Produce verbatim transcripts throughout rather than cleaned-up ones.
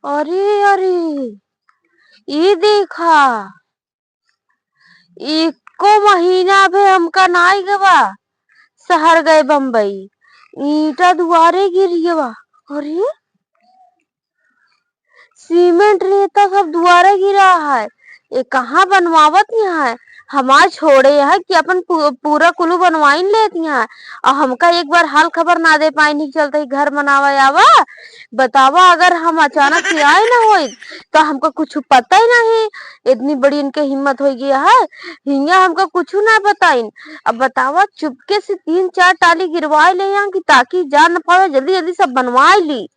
अरे, अरे, ई देखा, एको महीना भे हमका नाई गवा, शहर गए बम्बई, ईंटा दुआरे गिर गवा। अरे, सीमेंट रेता सब दुआरे गिरा है, ये कहाँ बनवावत यहाँ है? हमार छोड़े है कि अपन पू-, पूरा कुलू बनवाइन लेत यहाँ, और हमका एक बार हाल खबर ना दे पाइन के चलते ही घर बनावा आवा। बतावा, अगर हम अचानक से आए ना होइत, तो हमका कुछ पता ही नहीं। इतनी बड़ी इनके हिम्मत हो गया है, हियाँ हमका कुछ ना बताइन। अब बतावा, चुपके से तीन चार टाली गिरवाए ले यहाँ कि ताकि जान न पावे, जल्दी जल्दी सब बनवाए ली।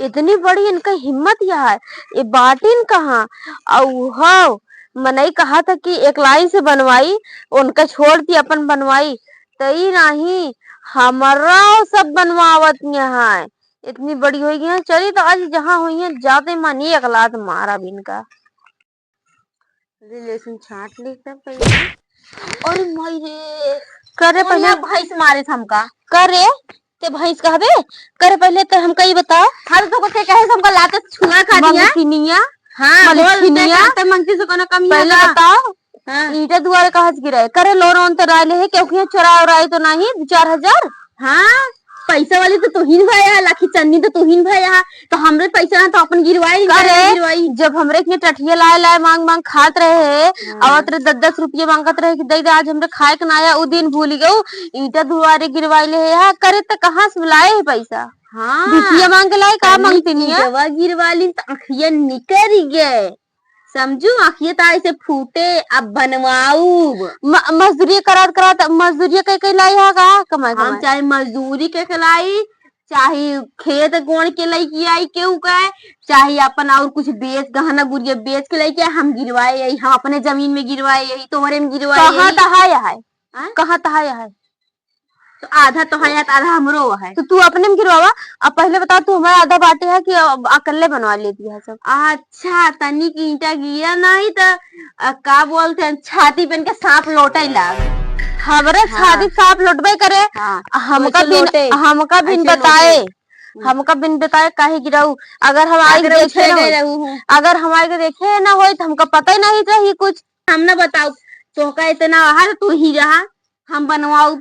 इतनी बड़ी इनका हिम्मत यहाँ है, ये बाटिन कहाँ? और हो, मनई कहा था कि एक लाइन से बनवाई, उनका छोड़ दी, अपन बनवाई, तई नहीं, हमरा सब बनवावत यहाँ है। इतनी बड़ी हो गई है। चली तो आज जहाँ हुई है, जाते मानी एक लात मारा भी इनका। ले, लहसुन छाट ली तब पहले। अरे माई रे, करे कौन पहले या भैंस मारे था हमका? करे, ते भैंस कहबे? करे पहले ते हमका ई बताओ। हम तो के कहे से हमका लाते छुआ खा दिया। मंगतिनिया? हाँ, बोल, ते मलखिनिया? कहते मंगती से कोनो कमी है पहले का? बताओ। हाँ। ईंटा दुआरे कहाँ से गिराए? करे लोन वोन तो राय ले है, क्योंकि यहाँ चोराए उराए तो नहीं, दो चार हजार? हाँ, पैसा वाली तो तुहिन भया, लाखी चन्नी तो तुहिन भया, तो हमरे पैसा ना तो अपन गिरवाई, करे, गिरवाई। जब हमरे के टठिया लाए लाए मांग मांग खात रहे, हाँ। आवत रहे दस दस रुपये मांगत रहे कि दे दे, आज हमरे खाए के ना आया, उ दिन भूल गऊ, ईंटा दुआरे गिरवाई ले है, हाँ, करे तो कहाँ से लाए है पैसा? हाँ। भिखिया मांग के लाए, का तनी मंगतिनिया? ईंटवा गिरवा ली तो अखिया निकल गए। समझू, आँखिए त ऐसे फूटे, अब बनवाऊ। म-, मजदूरी करात करात, मजदूरी कई कई लाई हा का? कमाई, हम कमाई। चाहे मजदूरी के के लाई, चाहे खेत गोड़ के लइके आई केहू का, चाहे अपन और कुछ बेच, गहना गुरिया बेच के लइके आई, हम गिरवाए आई, हम अपने जमीन में गिरवाए आई, तोहरे में गिरवाए कहाँ आई। तहाय है? हाँ? कहाँ तहाय है? तो आधा तोहार है, तो आधा हमरो है। तो तू अपने में गिरवावा। अब पहले बता, तू हमारा आधा बाटे है कि अब अकेले बनवा लेती है सब? अच्छा, तनिक ईंटा गिरा नहीं तो, अ, का बोलते हैं, छाती पेन के सांप लोटे लाग। हमरे हाँ। छाती सांप लोटबे करे। हाँ, हमका वैसे बिन, लोटे। हमका बिन ऐसे बताए, लोटे। हम्म। हमका बिन बताए काहे गिराऊ? अगर हम आई जागरे देखे उठे ना गए होई, रहू हूँ। अगर हम आई के देखे ना होई तो हमका पता ही नहीं रही कुछ। हम ना बताऊ, तोहका इतना आहा तो तू ही रहा, हम बनवाऊ।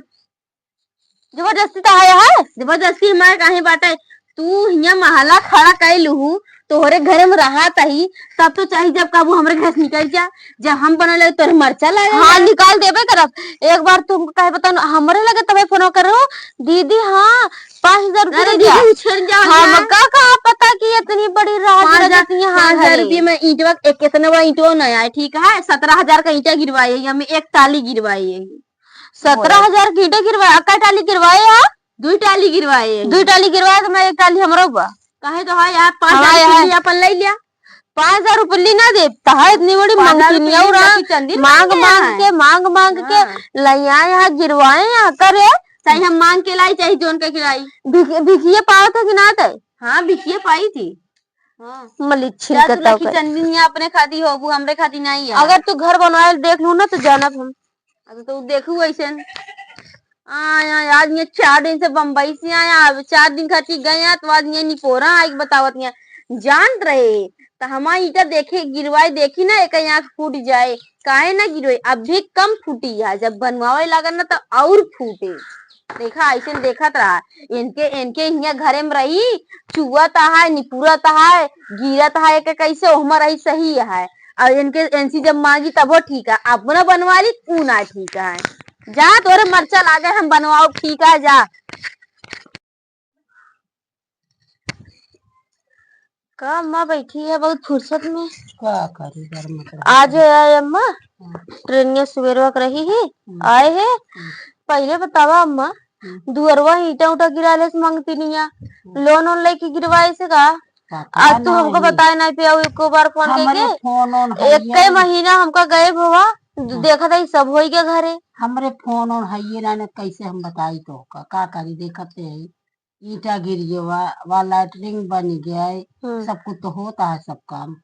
जबरदस्ती तो आया है। जबरदस्ती हमारे काहे बाटे? तू हियां महला खड़ा कइ लूहू, तोहरे घरे में रहा तही, तब तो चाही जब कहबू हमरे घर से निकल जा, जब हम बने लगे तोहरे मरचा लागे हाँ, ना। निकाल देबे करब। एक बार तुमको कहे बता, हमरे लगे तबे फोन करो, "दीदी, हाँ, पाँच हजार रुपये अरे दे दिया।" दीदी, उछल जा, जा। हमका कहाँ पता कि इतनी बड़ी राज पाँच हजार, रजत यहाँ पाँच हजार घरे। रुपये में ईंटवा, एक, कितने बड़ा ईंटवा नया है, ठीक है, सत्रह हजार का ईंटा गिरवाई है, हमें एक टाली गिरवाई है। सत्रह हजार की ईंटा गिरवाया, कै टाली गिरवाए आप? दुई टाली गिरवाए। दुई टाली गिरवाए तो मैं एक टाली हमरो बा। काहे तो है यार, पाँच हजार रुपया अपन ले लिया। पाँच हजार रुपया ली ना दे, तहा इतनी बड़ी पाँच हजार मंगती नहीं रुपया और ली, चंदी मांग मांग मांग के, है। मांग मांग के हाँ। लइया यहाँ गिरवाए यहाँ करे। चाहे हम मांग के लाई, चाहे जोन के खिलाई। भिख-, भिखिए पावत है कि ना तय? हाँ, भिखिए पाई थी। हाँ। मलिच्छिन जा तू कतौ लखी कर। चंदनिया अपने खाती होबू, हमरे खाती नहीं है। अगर तू घर बनवाए देख लू ना तो जानब हम। अब तो देखू ऐसन। आ, आ, आज ये चार दिन से बम्बई से आया, अब चार दिन खाती गया तो आज ये निपोरा आइके बतावत है। जानत रहे तो हमार ईंटा देखे गिरवाए देखी ना, एक आँख फूट जाए। काहे ना गिरोई, अभी कम फूटी है, जब बनवावे लागन ना तो और फूटे। देखा, ऐसे देखत रहा, इनके, इनके हियां घरे में रही, चुअत है, निपुरत है, गिरत है, एक कैसे ओहमा रही सही है। और इनके, इनसे जब मांगी तबो ठीक है, अपना बनवा ली, ऊ ना ठीक है। जा, तोरे मरचा लागे, हम बनवाओ, ठीक है, जा। का अम्मा बैठी है बहुत फुर्सत में? का करी, घर में तो आज है अम्मा, हाँ। ट्रेनिया सुबेरवा के रही ही, हाँ। आए है। हाँ। पहले बतावा अम्मा, हाँ। दुअरवा ईंटा उटा गिराले से मंगती नहीं है, हाँ। लोन ओन लेके गिरवाए से का? पता आज तू हमको नहीं। बताए नहीं पे, एको बार फोन हमरे करके। फोन ओन है एक कई नहीं। महीना हमका गए भवा, हाँ। देखा था सब होई के घरे। हमरे फोन ओन है ये ना, कैसे हम बताई तो का, का करी, देखते हैं। ईंटा गिर गया, वा, वा लैट्रिन बन गया, हम्म। सब कुछ तो होता है, सब काम।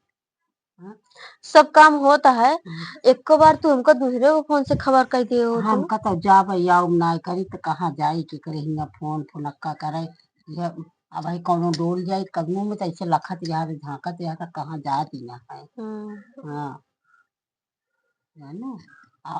हाँ? सब काम होता है। हम्म। एक बार तू हमका दूसरे को फोन से खबर कर दियो तू। हमका तो जाब या ना करी तो कहाँ जाई, के करे हियां फोन, फोनक्का करे। यह अब भाई कौनो डोल जाए कदमों में, तो ऐसे लखत रहा, झांकत रहा, तो कहाँ जात ही ना है। हम्म। हाँ। जानू, आ,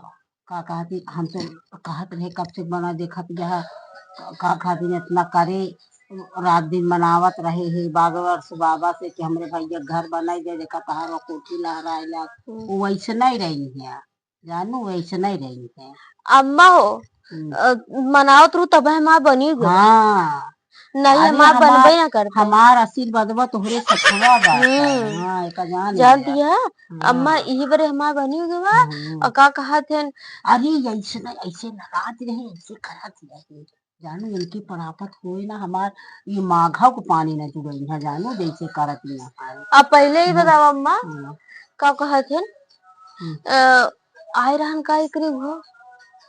का कहती, हम तो कहत रहे कब से बना देखत रहा, का, का खातिर इतना करे, रात दिन मनावत रहे हे बागवर्ष बाबा से कि हमरे भैया घर बनाई दे, देखा तहार वो कोठी लहराए लाग। हम्म। वो वैसे नहीं रही है, जानू, वैसे नहीं रही है। अम्मा हो, हम्म। अ, मनावत रहू तब हमार बनी गो। हाँ। नहीं, अरे हमार हमार, बनबे ना करते। हमार आशीर्वादवा तोहरे सथवा बा। हम्म। हाँ, एका जान जानती लिया। है, हाँ। अम्मा यही बरे हमार बनी गो बा। हम्म। और का कहत हन? अरे, ऐसे नहीं, ऐसे नाराज रहे, ऐसे करत रहे। जानू, इनकी परापत होए ना, हमार ये माघा को पानी ना जुड़ई है, जानू, जैसे करत ही ना है। अब पहले ही हम्म। बताओ अम्मा, हम्म। का कहत हन? हम्म। अ, आए रहन का एकरे हो?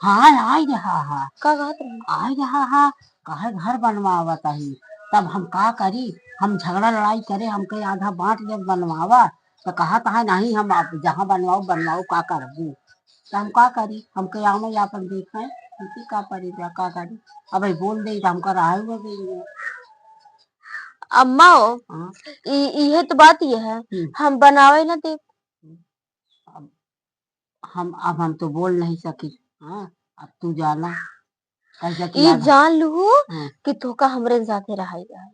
हाँ, आए रहा हा। का कहत रहन? आए रहा हा, कहे घर बनवावत ही। तब हम का करी, हम झगड़ा लड़ाई करे, हमके आधा बांट जब बनवावा, तो कहत है, "नहीं, हम आप जहाँ बनवाओ, बनवाओ, का करबू?" तो हम का करी, हमके आवे आपन देखे, हमके का परी बा, का करी? अब ई बोल दे, तो हमका रहा हुआ गई है। अम्मा हो, हाँ। ई, इहे तो बात ये है, हम्म। हम बनावे ना देब। अब हम, अब हम तो बोल नहीं सकी। हाँ, अब तू जाना, कैसे ई किया था? जान लू हाँ। कि तोका हमरे साथे रहाई है।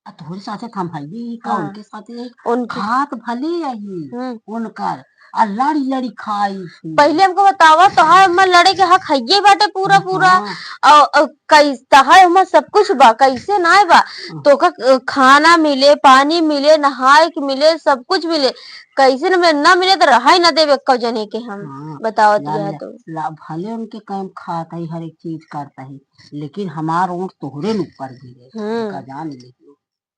आ तोहरे साथे तो हम हइये ही का, हाँ। उनके साथे यही उनके खात भले यही, हम्म। उनकर, आ लड़ी लड़ी खाई थी। पहले हमको बतावा, तोहार अम्मा लड़े के हक हइये बाटे पूरा, पूरा। हाँ। और, और कई, तोहार अम्मा सब कुछ बा, कैसे नाय बा? हाँ। तोका, अ, खाना मिले, पानी मिले, नहाए के मिले, सब कुछ मिले। कैसे न, ना मिले तो रहा ही ना देवे एक्को जने के हम। हाँ, बतावत ला, रहा ला, तो। ला, भले उनके काम खात है, हर एक चीज करता है, लेकिन हमार ओंठ तोहरे न ऊपर गिरे, हम्म। उनका जान ले।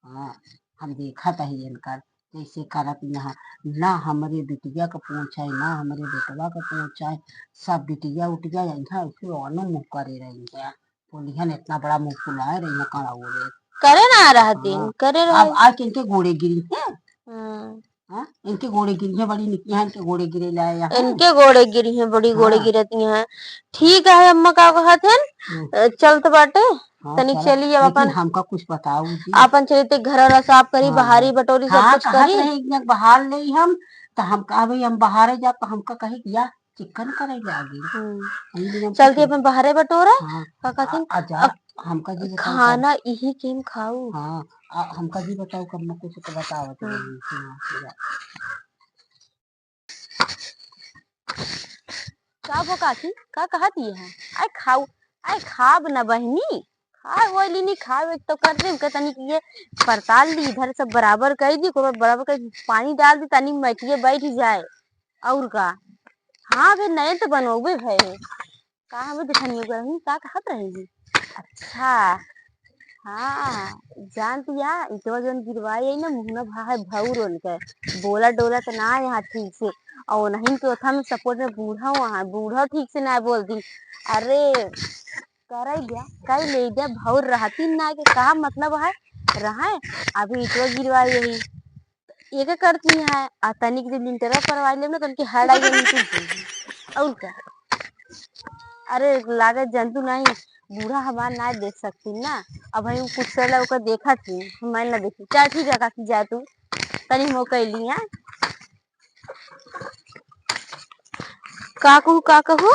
हाँ, हम देखत है इनकर, कैसे करत यहाँ, ना हमरे बिटिया का पहुँचाए, ना हमरे बेटवा का पहुँचाए, सब बिटिया उटिया यहाँ ऐसे ओनो मुँह करे रही है। बोलिहन इतना बड़ा मुँह फुलाए रही है, कड़ा ओढ़े। करे ना रहती, हाँ। करे अब रहे। आज इनके गोड़े गिरी है। हम्म। हाँ? इनके गोड़े गिरी है, बड़ी निकी है, इनके गोड़े गिरे लाए यहाँ। इनके गोड़े गिरी है, बड़ी गोड़े हाँ। गिरती हैं। ठीक है, अम्मा का कहत हन? हम्म। अ, चलत बाटे, हाँ, तनी चला। चली अब लेकिन अपन हमका कुछ बताऊ जी। अपन चली ते घर वाला साफ करी, हाँ, बहारी हाँ। बटोरी, सब हाँ, कुछ कहत करी। रहे, एक जन बहार ले हम, तो हम कहा, "भाई, हम बहारे जा," तो हमका कहे कि या चिकन करे लागी। हम्म। हम भी हम चलती कुछ अपन बहारे बटोरा, हाँ। का कहथिन? आ, आ जा, अब हमका जी बताओ खाना कब इही के हम खाऊ। हाँ, आ, हमका जी बताओ कब मैं कुछ तो बतावत हम्म। रही थी, हाँ, पूरा। का हो काकी, का कहत ये है? आय खाऊ, आय खाब न बहिनी, खाए होई लीनी, खाए एक तो कर दे, उनके तनी कि ये पड़ताल ली, इधर सब बराबर कर दी, को बराबर कर पानी डाल दी, तनी मटिए बैठ जाए। और का? हाँ, अबे नए तो बनोबे भए है। का हमें देखनिए गरमी का कहत रही है? अच्छा, हाँ, जानती या, इटवा जौन गिरवाई है ना, मुहना भा है भौर उनके, बोला डोला तो ना यहाँ ठीक से, और नहीं तो था में सपोर्ट में बूढ़ा वहाँ, बूढ़ा ठीक से ना बोलती। अरे, करे गया, कई ले गया, भौर रहती ना के का मतलब है, रहे, अभी इटवा गिरवाई यही, ये का करती है, आ तनिक दिन लिंटरा परवाई लेब ना, तनिक हट आई जनी तू। और का? अरे, लागत जंतु नहीं, बूढ़ा हमार ना देख सकती ना। अब हम कुछ सला ओकर देखा थी, मैं ना देखी। चल ठीक है काकी, जा तू, तनी मौका ली है। का कहू, का कहू?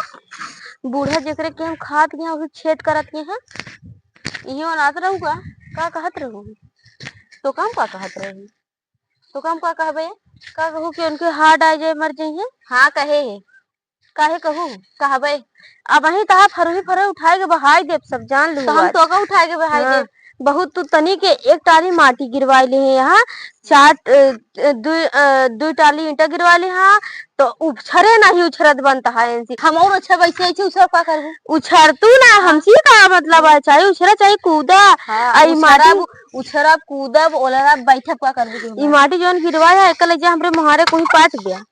बूढ़ा जेकरे के हम खात गए, उसे छेद करत गए हैं। इही अनाथ रहू का? का कहत रहू? तो काम का कहत रहू? तो काम का कहबे? का कहू कि उनके हार्ट आ जाए, मर जाइए? हाँ, कहे है। काहे कहू? कहबे। अब वहीं तहा फरही फरही उठाए के बहाई देब, सब जान लू तो हम आज। तो का उठाए के बहाई हाँ, देब? बहुत तू तनी के एक टाली माटी गिरवाई ले है यहाँ, चार, अ, अ, दुई, अ, दुई टाली ईंटा गिरवा ली हाँ, तो उछरे नहीं उछरत बनता है इनसे। हम और अच्छा वैसे ऐसे उछर का करबू? उछर तू ना, हाँ। हमसे का मतलब है, चाहे उछरा चाहे कूदा। हाँ, आई उछरा माटी अब, उछरा अब, कूदा अब, ओलरा अब, बैठब का करबू तू ई हमार? माटी जौन गिरवा है, एकर ले जा हमरे मुहारे कोई पाट गया।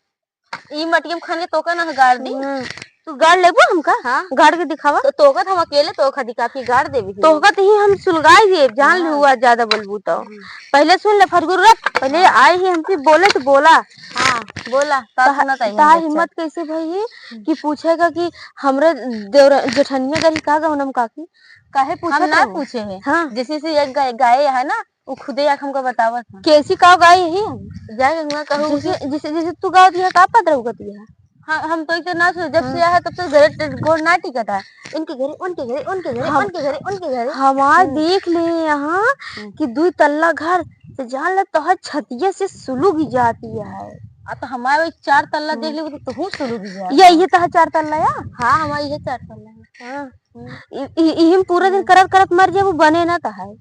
ई मटिया में खाने तोका ना गाड़ दी। हम्म, तू गाड़ लेबू हमका? हाँ। गाड़ के दिखावा। तो तोका तो हम अकेले तोका दिखा के गाड़ देबी। तोका तो ही हम सुलगाई देब, जान हाँ। लू आज ज्यादा बोलबू तो। हम्म। पहले सुन ले फरगुर रख, पहले हाँ। आए ही हमसे बोले तो बोला। हाँ, बोला, का तहा-, सुनत है तहार हिम्मत से? हिम्मत कैसे भई है हम्म। कि पूछेगा कि हमरे देवर-, जेठनिया गरी का गौनम काकी? काहे पूछत हम ना रहू? पूछे हैं। हाँ। जैसे से एक गाय, गाय है ना, वो खुदे आके हमका बतावत है। कैसी का गाई है? जाके हुआ कहू जैसे, कि जैसे, जैसे तू गावत है, का पद रहुगत है? हाँ, हम तो इतना ना सोच, जब से हाँ। आया है, तब से घरे ट-, गोड़ ना टिकत है। इनके घरे, उनके घरे, उनके घरे, हम उनके घरे, उनके घरे। हमार हम्म। देख ले यहाँ हम्म। कि दुई तल्ला घर, तो जान ले तोहर छतिया से सुलुग जाती है। आ, तो हमारे वही चार तल्ला देख हम्म। लेबू, तो तोहू सुलुग जाती ये, है। ये तोहर चार तल्ला है? हाँ, हमारे ये चार तल्ला है। हाँ। हम्म। इ-, इ-, इही में पूरा दिन हम्म। करत, करत मर जाबू, बने ना तोहार।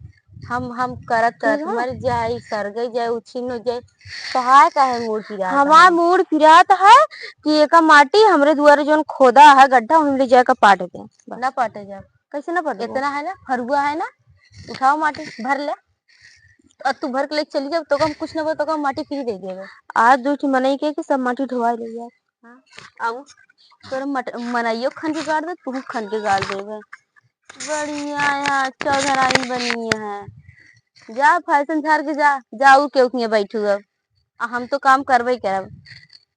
हम, हम करत, करत ठीक है। मर जाई, सरगई जाई, उछिन हो जाई, तोहार काहे मूड़ पिरात हमार है? मूड़ पिरात है कि एका माटी हमरे दुआरे जौन खोदा है गड्ढा, वहीं ले जाके पाट दे, बस। ना पाटे जाब। कैसे ना पाटे? इतना है ना, फरुआ है ना, उठाओ माटी, भर ले। और तू भर के ले चली जाब, तो हम कुछ ना बोल, तो हम माटी free दे देबे। आज दो ठे मनई के, के सब माटी ढोवाई ले जाए। हाँ, आऊ तोर मट-, मनइयो खन के गाड़ दे, तू खन के गाड़ देबे। बढ़िया यहाँ चौधराइन बनी है। जा fashion झार के जा, जा उ केहू के बैठू अब। आ हम तो काम करबे करब।